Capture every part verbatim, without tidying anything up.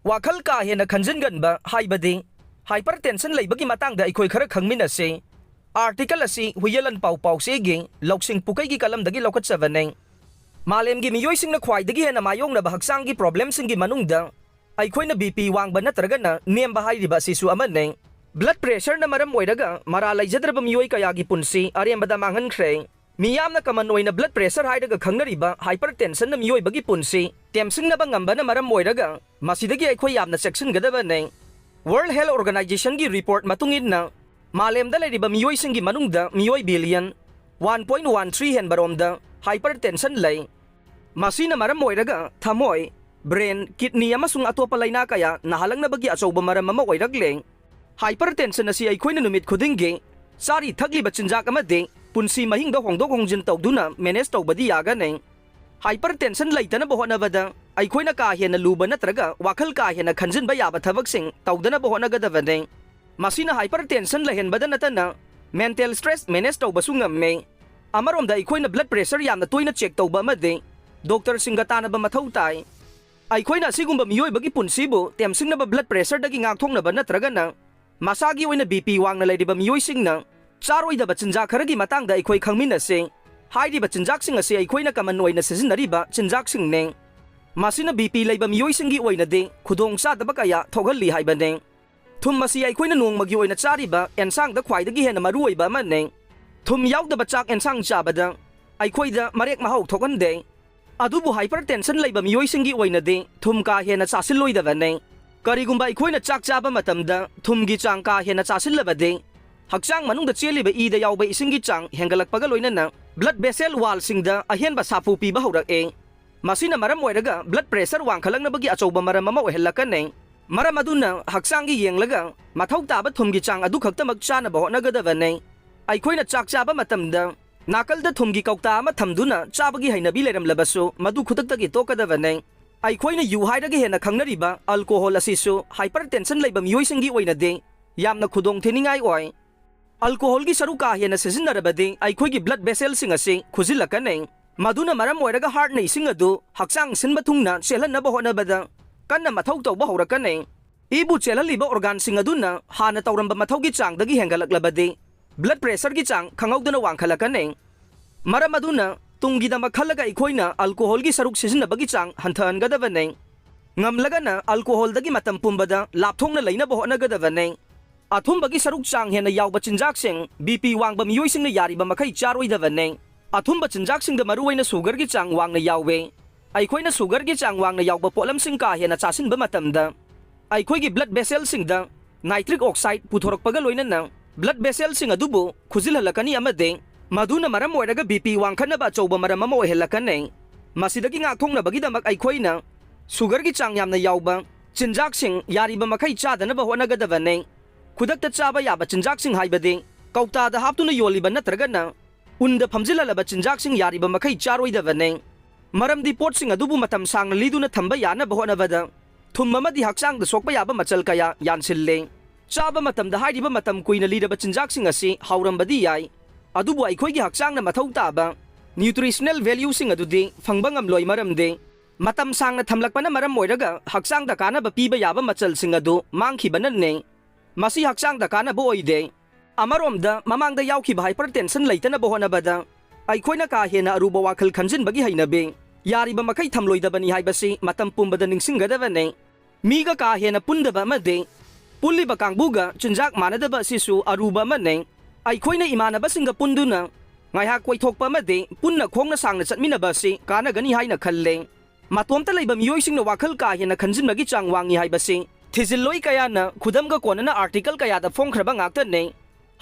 ꯋꯥꯈꯜ ꯀꯥ ꯍꯦꯟꯅ ꯈꯟꯖꯤꯟꯒꯟꯕ ꯍꯥꯏꯕꯗꯤ hypertension ꯂꯩꯕꯒꯤ ꯃꯇꯥꯡꯗ ꯑꯩꯈꯣꯏ ꯈꯔ ꯈꯪꯃꯤꯟꯅꯁꯤ꯫ Article ꯑꯁꯤ ꯍꯨꯏꯌꯦꯂꯟ ꯄꯥꯎ ꯄꯥꯎꯆꯦꯒꯤ ꯂꯧꯁꯤꯡ ꯄꯨꯀꯩꯒꯤ ꯀꯂꯝꯗꯒꯤ ꯂꯧꯈꯠꯆꯕꯅꯤ꯫ ꯃꯥꯂꯦꯝꯒꯤ ꯃꯤꯑꯣꯏꯁꯤꯡꯅ ꯈ꯭ꯋꯥꯏꯗꯒꯤ ꯍꯦꯟꯅ ꯃꯥꯌꯣꯛꯅꯕ ꯍꯛꯆꯥꯡꯒꯤ problemꯁꯤꯡꯒꯤ ꯃꯅꯨꯡꯗ ꯑꯩꯈꯣꯏꯅ BP ꯋꯥꯡꯕ ꯅꯠꯇ꯭ꯔꯒꯅ ꯅꯦꯝꯕ ꯍꯥꯏꯔꯤꯕ ꯑꯁꯤꯁꯨ ꯑꯃꯅꯤ꯫ Blood pressureꯅ ꯃꯔꯝ ꯑꯣꯏꯔꯒ ꯃꯔꯥ ꯂꯩꯖꯗ꯭ꯔꯕ ꯃꯤꯑꯣꯏ ꯀꯌꯥꯒꯤ ꯄꯨꯟꯁꯤ ꯑꯔꯦꯝꯕꯗ ꯃꯥꯡꯍꯟꯈ꯭ꯔꯦ꯫ ꯃꯤꯌꯥꯝꯅ common ꯑꯣꯏꯅ blood pressure ꯍꯥꯏꯔꯒ ꯈꯪꯅꯔꯤꯕ hypertensionꯅ ꯃꯤꯑꯣꯏꯕꯒꯤ ꯄꯨꯟꯁꯤ ꯇꯦꯝꯁꯤꯡꯅꯕ ꯉꯝꯕꯅ ꯃꯔꯝ ꯑꯣꯏꯔꯒ ꯃꯁꯤꯗꯒꯤ ꯑꯩꯈꯣꯏ ꯌꯥꯝꯅ ꯆꯦꯛꯁꯤꯟꯒꯗꯕꯅꯤ꯫ World Health Organizationꯒꯤ report ꯃꯇꯨꯡ ꯏꯟꯅ ꯃꯥꯂꯦꯝꯗ ꯂꯩꯔꯤꯕ ꯃꯤꯑꯣꯏꯁꯤꯡꯒꯤ ꯃꯅꯨꯡꯗ ꯃꯤꯑꯣꯏ billion one point one three ꯍꯦꯟꯕꯔꯣꯝꯗ hypertension ꯂꯩ꯫ ꯃꯁꯤꯅ ꯃꯔꯝ ꯑꯣꯏꯔꯒ ꯊꯃꯣꯏ, brain, kidney ꯑꯃꯁꯨꯡ ꯑꯇꯣꯞꯄ ꯂꯩꯅꯥ ꯀꯌꯥ ꯅꯥꯍꯜꯂꯛꯅꯕꯒꯤ ꯑꯆꯧꯕ ꯃꯔꯝ ꯑꯃ ꯑꯣꯏꯔꯛꯂꯦ꯫ Hypertension ꯑꯁꯤ ꯑꯩꯈꯣꯏꯅ ꯅꯨꯃꯤꯠ ꯈꯨꯗꯤꯡꯒꯤ ꯆꯥꯔꯤ ꯊꯛꯂꯤꯕ ꯆꯤꯟꯖꯥꯛ ꯑꯃꯗꯤ ꯄꯨꯟꯁꯤ ꯃꯍꯤꯡꯗ ꯍꯣꯡꯗꯣꯛ ꯍꯣꯡꯖꯤꯟ ꯇꯧꯗꯨꯅ manage ꯇꯧꯕꯗꯤ ꯌꯥꯒꯅꯤ꯫ Hypertension ꯂꯩꯇꯅꯕ ꯍꯣꯠꯅꯕꯗ ꯑꯩꯈꯣꯏꯅ ꯀꯥ ꯍꯦꯟꯅ ꯂꯨꯕ ꯅꯠꯇ꯭ꯔꯒ ꯋꯥꯈꯜ ꯀꯥ ꯍꯦꯟꯅ ꯈꯟꯖꯤꯟꯕ ꯌꯥꯕ ꯊꯕꯛꯁꯤꯡ ꯇꯧꯗꯅꯕ ꯍꯣꯠꯅꯒꯗꯕꯅꯤ꯫ ꯃꯁꯤꯅ hypertension ꯂꯩꯍꯟꯕꯗ ꯅꯠꯇꯅ mental stress manage ꯇꯧꯕꯁꯨ ꯉꯝꯃꯤ꯫ ꯑꯃꯔꯣꯝꯗ ꯑꯩꯈꯣꯏꯅ blood pressure ꯌꯥꯝꯅ ꯇꯣꯏꯅ check ꯇꯧꯕ ꯑꯃꯗꯤ doctorꯁꯤꯡꯒ ꯇꯥꯟꯅꯕ ꯃꯊꯧ ꯇꯥꯏ꯫ ꯑꯩꯈꯣꯏꯅ ꯑꯁꯤꯒꯨꯝꯕ ꯃꯤꯑꯣꯏꯕꯒꯤ ꯄꯨꯟꯁꯤꯕꯨ ꯇꯦꯝꯁꯤꯡꯅꯕ blood pressureꯗꯒꯤ ꯉꯥꯛꯊꯣꯛꯅꯕ ꯅꯠꯇ꯭ꯔꯒꯅ ꯃꯁꯥꯒꯤ ꯑꯣꯏꯅ BP ꯋꯥꯡꯅ ꯂꯩꯔꯤꯕ ꯃꯤꯑꯣꯏꯁꯤꯡꯅ ꯆꯥꯔꯣꯏꯗꯕ ꯆꯤꯟꯖꯥꯛ ꯈꯔꯒꯤ ꯃꯇꯥꯡꯗ ꯑꯩꯈꯣꯏ ꯈꯪꯃꯤꯟꯅꯁꯤ꯫ ꯍꯥꯏꯔꯤꯕ ꯆꯤꯟꯖꯥꯛꯁꯤꯡ ꯑꯁꯤ ꯑꯩꯈꯣꯏꯅ common ꯑꯣꯏꯅ ꯁꯤꯖꯤꯟꯅꯔꯤꯕ ꯆꯤꯟꯖꯥꯛꯁꯤꯡꯅꯤ꯫ ꯃꯁꯤꯅ BP ꯂꯩꯕ ꯃꯤꯑꯣꯏꯁꯤꯡꯒꯤ ꯑꯣꯏꯅꯗꯤ ꯈꯨꯗꯣꯡꯆꯥꯗꯕ ꯀꯌꯥ ꯊꯣꯛꯍꯜꯂꯤ ꯍꯥꯏꯕꯅꯤ꯫ ꯊꯨꯝ ꯑꯁꯤ ꯑꯩꯈꯣꯏꯅ ꯅꯣꯡꯃꯒꯤ ꯑꯣꯏꯅ ꯆꯥꯔꯤꯕ ꯑꯦꯟꯁꯥꯡꯗ ꯈ꯭ꯋꯥꯏꯗꯒꯤ ꯍꯦꯟꯅ ꯃꯔꯨꯑꯣꯏꯕ ꯑꯃꯅꯤ꯫ ꯊꯨꯝ ꯌꯥꯎꯗꯕ ꯆꯥꯛ ꯑꯦꯟꯁꯥꯡ ꯆꯥꯕꯗ ꯑꯩꯈꯣꯏꯗ ꯃꯔꯦꯛ ꯃꯍꯥꯎ ꯊꯣꯛꯍꯟꯗꯦ꯫ ꯑꯗꯨꯕꯨ hypertension ꯂꯩꯕ ꯃꯤꯑꯣꯏꯁꯤꯡꯒꯤ ꯑꯣꯏꯅꯗꯤ ꯊꯨꯝ ꯀꯥ ꯍꯦꯟꯅ ꯆꯥꯁꯤꯜꯂꯣꯏꯗꯕꯅꯤ꯫ ꯀꯔꯤꯒꯨꯝꯕ ꯑꯩꯈꯣꯏꯅ ꯆꯥꯛ ꯆꯥꯕ ꯃꯇꯝꯗ ꯊꯨꯝꯒꯤ ꯆꯥꯡ ꯀꯥ ꯍꯦꯟꯅ ꯆꯥꯁꯤꯜꯂꯕꯗꯤ ꯍꯛꯆꯥꯡ ꯃꯅꯨꯡꯗ ꯆꯦꯜꯂꯤꯕ ꯏꯗ ꯌꯥꯎꯕ ꯏꯁꯤꯡꯒꯤ ꯆꯥꯡ ꯍꯦꯟꯒꯠꯂꯛꯄꯒ ꯂꯣꯏꯅꯅ blood vessel wallꯁꯤꯡꯗ ꯑꯍꯦꯟꯕ ꯁꯥꯐꯨ ꯄꯤꯕ ꯍꯧꯔꯛꯏ꯫ ꯃꯁꯤꯅ ꯃꯔꯝ ꯑꯣꯏꯔꯒ blood pressure ꯋꯥꯡꯈꯠꯂꯛꯅꯕꯒꯤ ꯑꯆꯧꯕ ꯃꯔꯝ ꯑꯃ ꯑꯣꯏꯍꯜꯂꯛꯀꯅꯤ꯫ ꯃꯔꯝ ꯑꯗꯨꯅ ꯍꯛꯆꯥꯡꯒꯤ ꯌꯦꯡꯂꯒ ꯃꯊꯧ ꯇꯥꯕ ꯊꯨꯝꯒꯤ ꯆꯥꯡ ꯑꯗꯨꯈꯛꯇꯃꯛ ꯆꯥꯅꯕ ꯍꯣꯠꯅꯒꯗꯕꯅꯤ꯫ ꯑꯩꯈꯣꯏꯅ ꯆꯥꯛ ꯆꯥꯕ ꯃꯇꯝꯗ ꯅꯥꯀꯜꯗ ꯊꯨꯝꯒꯤ ꯀꯧꯇꯥ ꯑꯃ ꯊꯝꯗꯨꯅ ꯆꯥꯕꯒꯤ ꯍꯩꯅꯕꯤ ꯂꯩꯔꯝꯂꯕꯁꯨ ꯃꯗꯨ ꯈꯨꯗꯛꯇꯒꯤ ꯇꯣꯛꯀꯗꯕꯅꯤ꯫ ꯑꯩꯈꯣꯏꯅ ꯌꯨ ꯍꯥꯏꯔꯒ ꯍꯦꯟꯅ ꯈꯪꯅꯔꯤꯕ alcohol ꯑꯁꯤꯁꯨ hypertension ꯂꯩꯕ ꯃꯤꯑꯣꯏꯁꯤꯡꯒꯤ ꯑꯣꯏꯅꯗꯤ ꯌꯥꯝꯅ ꯈꯨꯗꯣꯡ ꯊꯤꯅꯤꯡꯉꯥꯏ ꯑꯣꯏ꯫ Alcoholꯒꯤ ꯁꯔꯨꯛ ꯀꯥ ꯍꯦꯟꯅ ꯁꯤꯖꯤꯟꯅꯔꯕꯗꯤ ꯑꯩꯈꯣꯏꯒꯤ blood vesselꯁꯤꯡ ꯑꯁꯤ ꯈꯨꯖꯤꯜꯂꯛꯀꯅꯤ꯫ ꯃꯗꯨꯅ ꯃꯔꯝ ꯑꯣꯏꯔꯒ heartꯅ ꯏꯁꯤꯡ ꯑꯗꯨ ꯍꯛꯆꯥꯡ ꯁꯤꯟꯕ ꯊꯨꯡꯅ ꯆꯦꯜꯍꯟꯅꯕ ꯍꯣꯠꯅꯕꯗ ꯀꯟꯅ ꯃꯊꯧ ꯇꯧꯕ ꯍꯧꯔꯛꯀꯅꯤ꯫ ꯏꯕꯨ ꯆꯦꯜꯍꯜꯂꯤꯕ ꯑꯣꯔꯒꯥꯟꯁꯤꯡ ꯑꯗꯨꯅ ꯍꯥꯟꯅ ꯇꯧꯔꯝꯕ ꯃꯊꯧꯒꯤ ꯆꯥꯡꯗꯒꯤ ꯍꯦꯟꯒꯠꯂꯛꯂꯕꯗꯤ, ꯕ꯭ꯂꯗ ꯄ꯭ꯔꯦꯁꯔꯒꯤ ꯆꯥꯡ ꯈꯪꯍꯧꯗꯅ ꯋꯥꯡꯈꯠꯂꯛꯀꯅꯤ꯫ ꯃꯔꯝ ꯑꯗꯨꯅ, ꯇꯨꯡꯒꯤꯗꯃꯛ ꯈꯜꯂꯒ ꯑꯩꯈꯣꯏꯅ ꯑꯜꯀꯣꯍꯣꯜꯒꯤ ꯁꯔꯨꯛ ꯁꯤꯖꯤꯟꯅꯕꯒꯤ ꯆꯥꯡ ꯍꯟꯊꯍꯟꯒꯗꯕꯅꯤ꯫ ꯉꯝꯂꯒꯅ ꯑꯜꯀꯣꯍꯣꯜꯗꯒꯤ ꯃꯇꯝ ꯄꯨꯝꯕꯗ ꯂꯥꯞꯊꯣꯛꯅ ꯂꯩꯅꯕ ꯍꯣꯠꯅꯒꯗꯕꯅꯤ꯫ ꯑꯊꯨꯝꯕꯒꯤ ꯁꯔꯨꯛ ꯆꯥꯡ ꯍꯦꯟꯅ ꯌꯥꯎꯕ ꯆꯤꯟꯖꯥꯛꯁꯤꯡ ꯕꯤ ꯄꯤ ꯋꯥꯡꯕ ꯃꯤꯑꯣꯏꯁꯤꯡꯅ ꯌꯥꯔꯤꯕ ꯃꯈꯩ ꯆꯥꯔꯣꯏꯗꯕꯅꯤ꯫ ꯑꯊꯨꯝꯕ ꯆꯤꯟꯖꯥꯛꯁꯤꯡꯗ ꯃꯔꯨꯑꯣꯏꯅ ꯁꯨꯒꯔꯒꯤ ꯆꯥꯡ ꯋꯥꯡꯅ ꯌꯥꯎꯋꯤ꯫ ꯑꯩꯈꯣꯏꯅ ꯁꯨꯒꯔꯒꯤ ꯆꯥꯡ ꯋꯥꯡꯅ ꯌꯥꯎꯕ ꯄꯣꯠꯂꯝꯁꯤꯡ ꯀꯥ ꯍꯦꯟꯅ ꯆꯥꯁꯤꯟꯕ ꯃꯇꯝꯗ, ꯑꯩꯈꯣꯏꯒꯤ ꯕ꯭ꯂꯗ ꯚꯦꯁꯦꯜꯁꯤꯡꯗ ꯅꯥꯏꯇ꯭ꯔꯤꯛ ꯑꯣꯛꯁꯥꯏꯗ ꯄꯨꯊꯣꯔꯛꯄꯒ ꯂꯣꯏꯅꯅ ꯕ꯭ꯂꯗ ꯚꯦꯁꯦꯜꯁꯤꯡ ꯑꯗꯨꯕꯨ ꯈꯨꯖꯤꯜꯍꯜꯂꯛꯀꯅꯤ ꯑꯃꯗꯤ ꯃꯗꯨꯅ ꯃꯔꯝ ꯑꯣꯏꯔꯒ ꯕꯤ ꯄꯤ ꯋꯥꯡꯈꯠꯅꯕ ꯑꯆꯧꯕ ꯃꯔꯝ ꯑꯃ ꯑꯣꯏꯍꯜꯂꯛꯀꯅꯤ꯫ ꯃꯁꯤꯗꯒꯤ ꯉꯥꯛꯊꯣꯛꯅꯕꯒꯤꯗꯃꯛ ꯑꯩꯈꯣꯏꯅ ꯁꯨꯒꯔꯒꯤ ꯆꯥꯡ ꯌꯥꯝꯅ ꯌꯥꯎꯕ ꯆꯤꯟꯖꯥꯛꯁꯤꯡ ꯌꯥꯔꯤꯕ ꯃꯈꯩ ꯆꯥꯗꯅꯕ ꯍꯣꯠꯅꯒꯗꯕꯅꯤ꯫ ꯈꯨꯗꯛꯇ ꯆꯥꯕ ꯌꯥꯕ ꯆꯤꯟꯖꯥꯛꯁꯤꯡ ꯍꯥꯏꯕꯗꯤ ꯀꯧꯇꯥꯗ ꯍꯥꯞꯇꯨꯅ ꯌꯣꯜꯂꯤꯕ ꯅꯠꯇ꯭ꯔꯒꯅ ꯎꯟꯗ ꯐꯝꯖꯤꯜꯍꯜꯂꯕ ꯆꯤꯟꯖꯥꯛꯁꯤꯡ ꯌꯥꯔꯤꯕ ꯃꯈꯩ ꯆꯥꯔꯣꯏꯗꯕꯅꯤ꯫ ꯃꯔꯝꯗꯤ ꯄꯣꯠꯁꯤꯡ ꯑꯗꯨꯕꯨ ꯃꯇꯝ ꯁꯥꯡꯅ ꯂꯤꯗꯨꯅ ꯊꯝꯕ ꯌꯥꯅꯕ ꯍꯣꯠꯅꯕꯗ ꯊꯨꯝ ꯑꯃꯗꯤ ꯍꯛꯆꯥꯡꯗ ꯁꯣꯛꯄ ꯌꯥꯕ ꯃꯆꯜ ꯀꯌꯥ ꯌꯥꯟꯁꯤꯜꯂꯤ꯫ ꯆꯥꯕ ꯃꯇꯝꯗ ꯍꯥꯏꯔꯤꯕ ꯃꯇꯝ ꯀꯨꯏꯅ ꯂꯤꯔꯕ ꯆꯤꯟꯖꯥꯛꯁꯤꯡ ꯑꯁꯤ ꯍꯥꯎꯔꯝꯕꯗꯤ ꯌꯥꯏ, ꯑꯗꯨꯕꯨ ꯑꯩꯈꯣꯏꯒꯤ ꯍꯛꯆꯥꯡꯅ ꯃꯊꯧ ꯇꯥꯕ ꯅ꯭ꯌꯨꯇ꯭ꯔꯤꯁꯅꯦꯜ ꯚꯦꯂ꯭ꯌꯨꯁꯤꯡ ꯑꯗꯨꯗꯤ ꯐꯪꯕ ꯉꯝꯂꯣꯏ, ꯃꯔꯝꯗꯤ ꯃꯇꯝ ꯁꯥꯡꯅ ꯊꯝꯂꯛꯄꯅ ꯃꯔꯝ ꯑꯣꯏꯔꯒ ꯍꯛꯆꯥꯡꯗ ꯀꯥꯟꯅꯕ ꯄꯤꯕ ꯌꯥꯕ ꯃꯆꯜꯁꯤꯡ ꯑꯗꯨ ꯃꯥꯡꯈꯤꯕꯅꯅꯤ꯫ ꯃꯁꯤ ꯍꯛꯆꯥꯡꯗ ꯀꯥꯟꯅꯕ ꯑꯣꯏꯗꯦ꯫ ꯑꯃꯔꯣꯝꯗ, ꯃꯃꯥꯡꯗ ꯌꯥꯎꯈꯤꯕ ꯍꯥꯏꯄꯔꯇꯦꯟꯁꯟ ꯂꯩꯇꯅꯕ ꯍꯣꯠꯅꯕꯗ ꯑꯩꯈꯣꯏꯅ ꯀꯥ ꯍꯦꯟꯅ ꯑꯔꯨꯕ ꯋꯥꯈꯜ ꯈꯟꯖꯤꯟꯕꯒꯤ ꯍꯩꯅꯕꯤ ꯌꯥꯔꯤꯕ ꯃꯈꯩ ꯊꯝꯂꯣꯏꯗꯕꯅꯤ ꯍꯥꯏꯕꯁꯤ ꯃꯇꯝ ꯄꯨꯝꯕꯗ ꯅꯤꯡꯁꯤꯡꯒꯗꯕꯅꯤ꯫ ꯃꯤꯒ ꯀꯥ ꯍꯦꯟꯅ ꯄꯨꯟꯗꯕ ꯑꯃꯗꯤ ꯄꯨꯜꯂꯤꯕ ꯀꯥꯡꯕꯨꯒ ꯆꯤꯟꯖꯥꯛ ꯃꯥꯟꯅꯗꯕ ꯑꯁꯤꯁꯨ ꯑꯔꯨꯕ ꯑꯃꯅꯤ꯫ ꯑꯩꯈꯣꯏꯅ ꯏꯃꯥꯟꯅꯕꯁꯤꯡꯒ ꯄꯨꯟꯗꯨꯅ ꯉꯥꯏꯍꯥꯛ ꯀꯣꯏꯊꯣꯛꯄ ꯑꯃꯗꯤ ꯄꯨꯟꯅ ꯈꯣꯡꯅ ꯁꯥꯡꯅ ꯆꯠꯃꯤꯟꯅꯕ ꯑꯁꯤ ꯀꯥꯟꯅꯒꯅꯤ ꯍꯥꯏꯅ ꯈꯜꯂꯦ꯫ ꯃꯇꯣꯝꯇ ꯂꯩꯕ ꯃꯤꯑꯣꯏꯁꯤꯡꯅ ꯋꯥꯈꯜ ꯀꯥ ꯍꯦꯟꯅ ꯈꯟꯖꯤꯟꯕꯒꯤ ꯆꯥꯡ ꯋꯥꯡꯏ ꯍꯥꯏꯕꯁꯤ ꯊꯤꯖꯤꯜꯂꯣꯏ ꯀꯌꯥꯅ ꯈꯨꯗꯝꯒ ꯀꯣꯟꯅꯅ ꯑꯥꯔꯇꯤꯀꯜ ꯀꯌꯥꯗ ꯐꯣꯡꯈ꯭ꯔꯕ ꯉꯥꯛꯇꯅꯤ꯫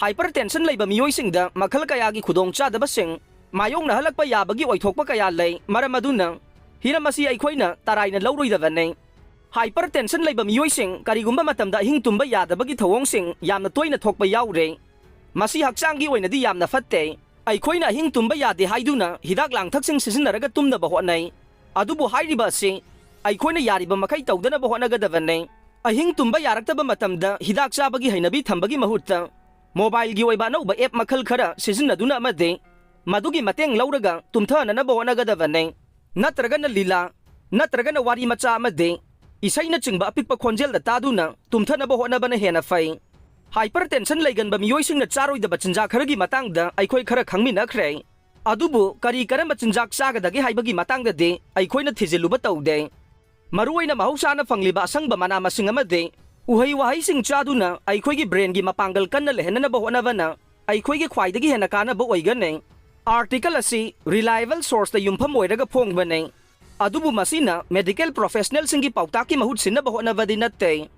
ꯍꯥꯏꯄꯔꯇꯦꯟꯁꯟ ꯂꯩꯕ ꯃꯤꯑꯣꯏꯁꯤꯡꯗ ꯃꯈꯜ ꯀꯌꯥꯒꯤ ꯈꯨꯗꯣꯡꯆꯥꯗꯕꯁꯤꯡ ꯃꯥꯌꯣꯛꯅꯍꯜꯂꯛꯄ ꯌꯥꯕꯒꯤ ꯑꯣꯏꯊꯣꯛꯄ ꯀꯌꯥ ꯂꯩ꯫ ꯃꯔꯝ ꯑꯗꯨꯅ, ꯍꯤꯔꯝ ꯑꯁꯤ ꯑꯩꯈꯣꯏꯅ ꯇꯔꯥꯏꯅ ꯂꯧꯔꯣꯏꯗꯕꯅꯤ꯫ ꯍꯥꯏꯄꯔꯇꯦꯟꯁꯟ ꯂꯩꯕ ꯃꯤꯑꯣꯏꯁꯤꯡ ꯀꯔꯤꯒꯨꯝꯕ ꯃꯇꯝꯗ ꯑꯍꯤꯡ ꯇꯨꯝꯕ ꯌꯥꯗꯕꯒꯤ ꯊꯧꯑꯣꯡꯁꯤꯡ ꯌꯥꯝꯅ ꯇꯣꯏꯅ ꯊꯣꯛꯄ ꯌꯥꯎꯔꯦ꯫ ꯃꯁꯤ ꯍꯛꯆꯥꯡꯒꯤ ꯑꯣꯏꯅꯗꯤ ꯌꯥꯝꯅ ꯐꯠꯇꯦ꯫ ꯑꯩꯈꯣꯏꯅ ꯑꯍꯤꯡ ꯇꯨꯝꯕ ꯌꯥꯗꯦ ꯍꯥꯏꯗꯨꯅ ꯍꯤꯗꯥꯛ ꯂꯥꯡꯊꯛꯁꯤꯡ ꯁꯤꯖꯤꯟꯅꯔꯒ ꯇꯨꯝꯅꯕ ꯍꯣꯠꯅꯩ, ꯑꯗꯨꯕꯨ ꯍꯥꯏꯔꯤꯕ ꯑꯁꯤ ꯑꯩꯈꯣꯏꯅ ꯌꯥꯔꯤꯕ ꯃꯈꯩ ꯇꯧꯗꯅꯕ ꯍꯣꯠꯅꯒꯗꯕꯅꯤ꯫ ꯑꯍꯤꯡ ꯇꯨꯝꯕ ꯌꯥꯔꯛꯇꯕ ꯃꯇꯝꯗ ꯍꯤꯗꯥꯛ ꯆꯥꯕꯒꯤ ꯍꯩꯅꯕꯤ ꯊꯝꯕꯒꯤ ꯃꯍꯨꯠꯇ, ꯃꯣꯕꯥꯏꯜꯒꯤ ꯑꯣꯏꯕ ꯑꯅꯧꯕ ꯑꯦꯞ ꯃꯈꯜ ꯈꯔ ꯁꯤꯖꯤꯟꯅꯗꯨꯅ ꯑꯃꯗꯤ ꯃꯗꯨꯒꯤ ꯃꯇꯦꯡ ꯂꯧꯔꯒ ꯇꯨꯝꯊꯅꯅꯕ ꯍꯣꯠꯅꯒꯗꯕꯅꯤ꯫ ꯅꯠꯇ꯭ꯔꯒꯅ ꯂꯤꯂꯥ, ꯅꯠꯇ꯭ꯔꯒꯅ ꯋꯥꯔꯤ ꯃꯆꯥ ꯑꯃꯗꯤ ꯏꯁꯩꯅꯆꯤꯡꯕ ꯑꯄꯤꯛꯄ ꯈꯣꯟꯖꯦꯜꯗ ꯇꯥꯗꯨꯅ ꯇꯨꯝꯊꯅꯕ ꯍꯣꯠꯅꯕꯅ ꯍꯦꯟꯅ ꯐꯩ꯫ Hypertension ꯂꯩꯒꯟꯕ ꯃꯤꯑꯣꯏꯁꯤꯡꯅ ꯆꯥꯔꯣꯏꯗꯕ ꯆꯤꯟꯖꯥꯛ ꯈꯔꯒꯤ ꯃꯇꯥꯡꯗ ꯑꯩꯈꯣꯏ ꯈꯔ ꯈꯪꯃꯤꯟꯅꯈ꯭ꯔꯦ꯫ ꯑꯗꯨꯕꯨ ꯀꯔꯤ ꯀꯔꯝꯕ ꯆꯤꯟꯖꯥꯛ ꯆꯥꯒꯗꯒꯦ ꯍꯥꯏꯕꯒꯤ ꯃꯇꯥꯡꯗꯗꯤ ꯑꯩꯈꯣꯏꯅ ꯊꯤꯖꯤꯜꯂꯨꯕ ꯇꯧꯗꯦ꯫ ꯃꯔꯨꯑꯣꯏꯅ ꯃꯍꯧꯁꯥꯅ ꯐꯪꯂꯤꯕ ꯑꯁꯪꯕ ꯃꯅꯥ ꯃꯁꯤꯡ ꯑꯃꯗꯤ ꯎꯍꯩ ꯋꯥꯍꯩꯁꯤꯡ ꯆꯥꯗꯨꯅ ꯑꯩꯈꯣꯏꯒꯤ brainꯒꯤ ꯃꯄꯥꯡꯒꯜ ꯀꯟꯅ ꯂꯩꯍꯟꯅꯕ ꯍꯣꯠꯅꯕꯅ ꯑꯩꯈꯣꯏꯒꯤ ꯈ꯭ꯋꯥꯏꯗꯒꯤ ꯍꯦꯟꯅ ꯀꯥꯟꯅꯕ ꯑꯣꯏꯒꯅꯤ꯫ Article ꯑꯁꯤ reliable sourceꯇ ꯌꯨꯝꯐꯝ ꯑꯣꯏꯔꯒ ꯐꯣꯡꯕꯅꯤ꯫ ꯑꯗꯨꯕꯨ ꯃꯁꯤꯅ medical professionalꯁꯤꯡꯒꯤ ꯄꯥꯎꯇꯥꯛꯀꯤ ꯃꯍꯨꯠ ꯁꯤꯟꯅꯕ ꯍꯣꯠꯅꯕꯗꯤ ꯅꯠꯇꯦ꯫